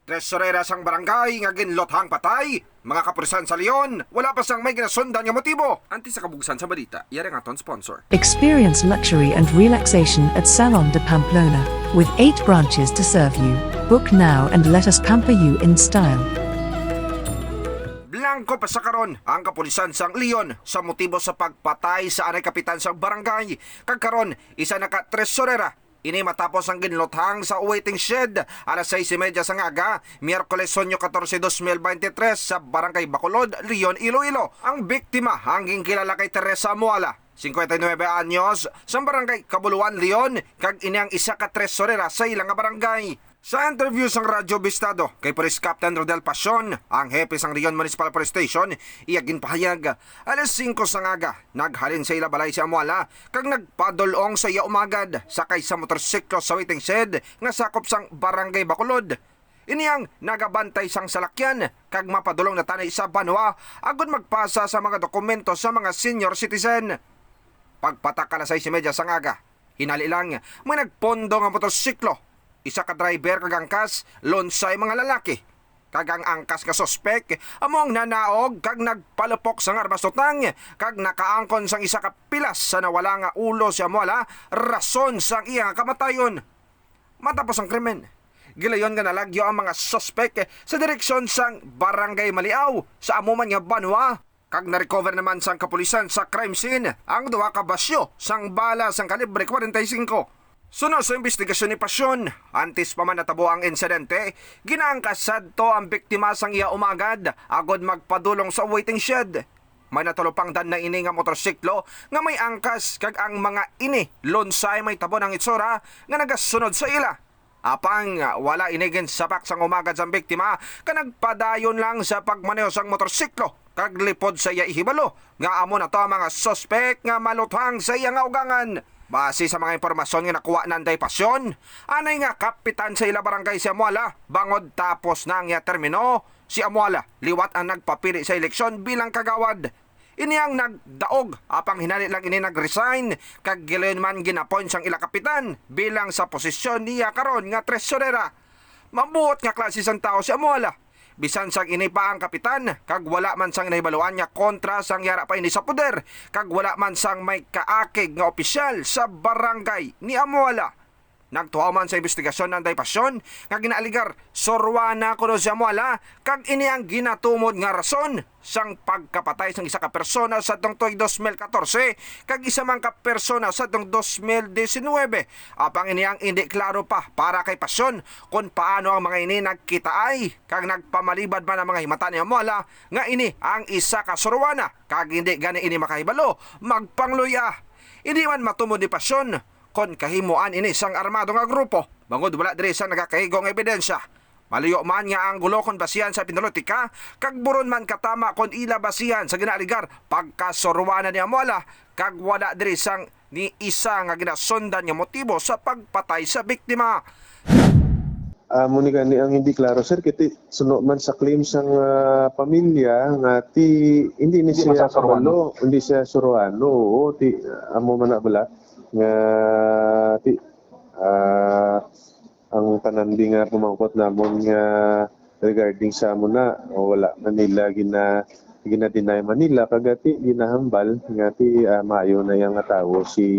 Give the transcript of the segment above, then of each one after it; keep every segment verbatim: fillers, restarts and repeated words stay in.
Tresurera sang barangay nga ginluthang patay, mga kapulisan sa Leon, wala pa sang may ginasundan nga motibo. Antes sa kabugsan sa balita, yari ang aton sponsor. Experience luxury and relaxation at Salon de Pamplona, with eight branches to serve you. Book now and let us pamper you in style. Blanco pa sa karon ang kapulisan sang Leon sa motibo sa pagpatay sa anay kapitan sang barangay. Kag karon, isa na ka tresurera. Ini matapos ang ginluthang sa waiting shed alas sais y media sang aga, Miyerkules, Hunyo katorse, dos mil beintitres, sa Barangay Bacolod, Leon, Iloilo. Ang biktima ang ginkilala kay Teresa Amuala, singkwenta y nuebe anyos, sa Barangay Kabuluan, Leon, kag ini ang isa ka tresurera sa ila nga barangay. Sa interview sang Radyo Bistado kay Police Captain Rodel Pasion, ang hepe sang Leon Municipal Police Station, iya ginpahayag, alas singko sang aga, naghalin sa ila balay si Amuala kag nagpadul-ong sa iya umagad sakay sa motorsiklo sa waiting shed nga sakop sang Barangay Bacolod. Ini ang nagabantay sang salakyan kag mapadulong na tani sa banwa agod magpasa sa mga dokumento sa mga senior citizen. Pagpatak alas sais y media sang aga, hinali lang may nagpondo nga motorsiklo, isa ka driver kag angkas, lunsay mga lalaki. Kag ang angkas nga suspek amo ang nanaog kag nagpalupok sang armas tutang kag nakaangkon sang isa ka pilas sa nawala nga ulo si Amuala, rason sang iya nga kamatayon. Matapos ang krimen, gilayon nga nalagyo ang mga suspek sa direksyon sang Barangay Maliaw sa amo man nga banwa, kag na-recover naman sang kapulisan sa crime scene ang duha ka basyo sang bala sang kalibre kwarenta y singko. Suno sa imbestigasyon ni Pasyon, antes pa man natabo ang insidente, ginaangkas sadto ang biktima sang iya umagad agod magpadulong sa waiting shed. May natulupangdan na ini nga motorsiklo nga may angkas kag ang mga ini lunsay may tabon ang itsura nga nagasunod sa ila. Apang wala ini ginsapak sang umagad sang biktima, kag nagpadayon lang sa pagmaneho sang motorsiklo kag lipod sa iya ihibalo nga amo na to ang mga suspek nga maluthang sa iya nga ugangan. Base sa mga impormasyon nga nakuha nanday Pasyon, anay nga kapitan sa ila barangay si Amuala, bangod tapos na ang iya termino, si Amuala liwat ang nagpapili sa eleksyon bilang kagawad. Ini ang nagdaog, apang hinali lang ini nag-resign, kag gilayon man gin-appoint sang ila kapitan bilang sa posisyon niya karon nga tresurera. Mabuot nga klase sang tawo si Amuala. Bisan sang ini pa ang kapitan, kag wala man sang nahibaluan nga kontra sang yara pa ini sa poder, kag wala man sang may kaakig nga opisyal sa barangay ni Amuala. Nagtuhaw man sa imbestigasyon nanday Pasyon nga ginaaligar suruana kuno si Amuala, kag ini ang ginatumod nga rason sang pagkapatay sang isa ka persona sadtong tuig dos mil katorse kag isa man ka persona sadtong dos mil disinwebe. Apang ini ang indi klaro pa para kay Pasyon kon paano ang mga ini nagkitaay kag nagpamalibad man ang mga himata ni Amuala nga ini ang isa ka suruana kag hindi gani ini makahibalo magpangluya. Hindi man matumod ni Pasyon kon kahimuan ini sang armado nga grupo, bangod wala diri sang nagakaigo nga ebidensya. Maluyo man nga ang gulo kon basihan sa pinolotika, kag buron man katama kon ila basihan sa ginaaligar pagkasuruanan ni Amuala, kag wala diri sang ni isa nga ginasundan nga motibo sa pagpatay sa biktima. Amo ni gani ang hindi klaro, sir, kay ti suno man sa claim sang ah, pamilya nga ti hindi ni Hindi man siya sa suruano. kabalo, hindi siya suruano, oo, ti amo man na bala nga ti ah, ang panandi nga pumangkot namon nga regarding sa amo na, o wala man nila gina gina-deny man nila, kag ati ginahambal nga ti ah, maayo na yang nga tawo si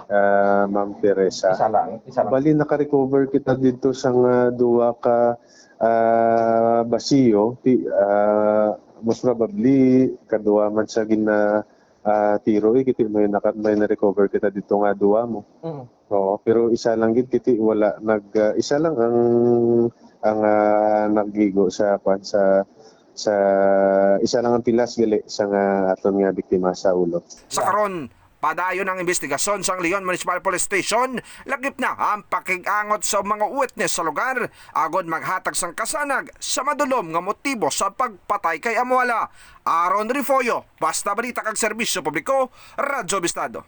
ah, Ma'am Teresa. Isa lang, isa lang. Bali, naka-recover kita dito sa nga duwa ka ah, basiyo. Ti, ah, most probably, kaduwa man sa gina ah, tiro eh, kiti may naka, may na-recover kita dito nga duwa mo. Mm. Oo, pero isa lang gid kiti wala nag ah, isa lang ang ang ah, naggigo sa kwan sa sa isa lang ang pilas gali sa nga aton nga biktima sa ulo. Sa karon, padayon ang imbestigasyon sang Leon Municipal Police Station, lakip na ang pakig-angot sa mga witness sa lugar agod maghatag sang kasanag sa madulom nga motibo sa pagpatay kay Amuala. Aaron Refollo, Basta Balita kag Serbisyo Publiko, Radyo Bistado.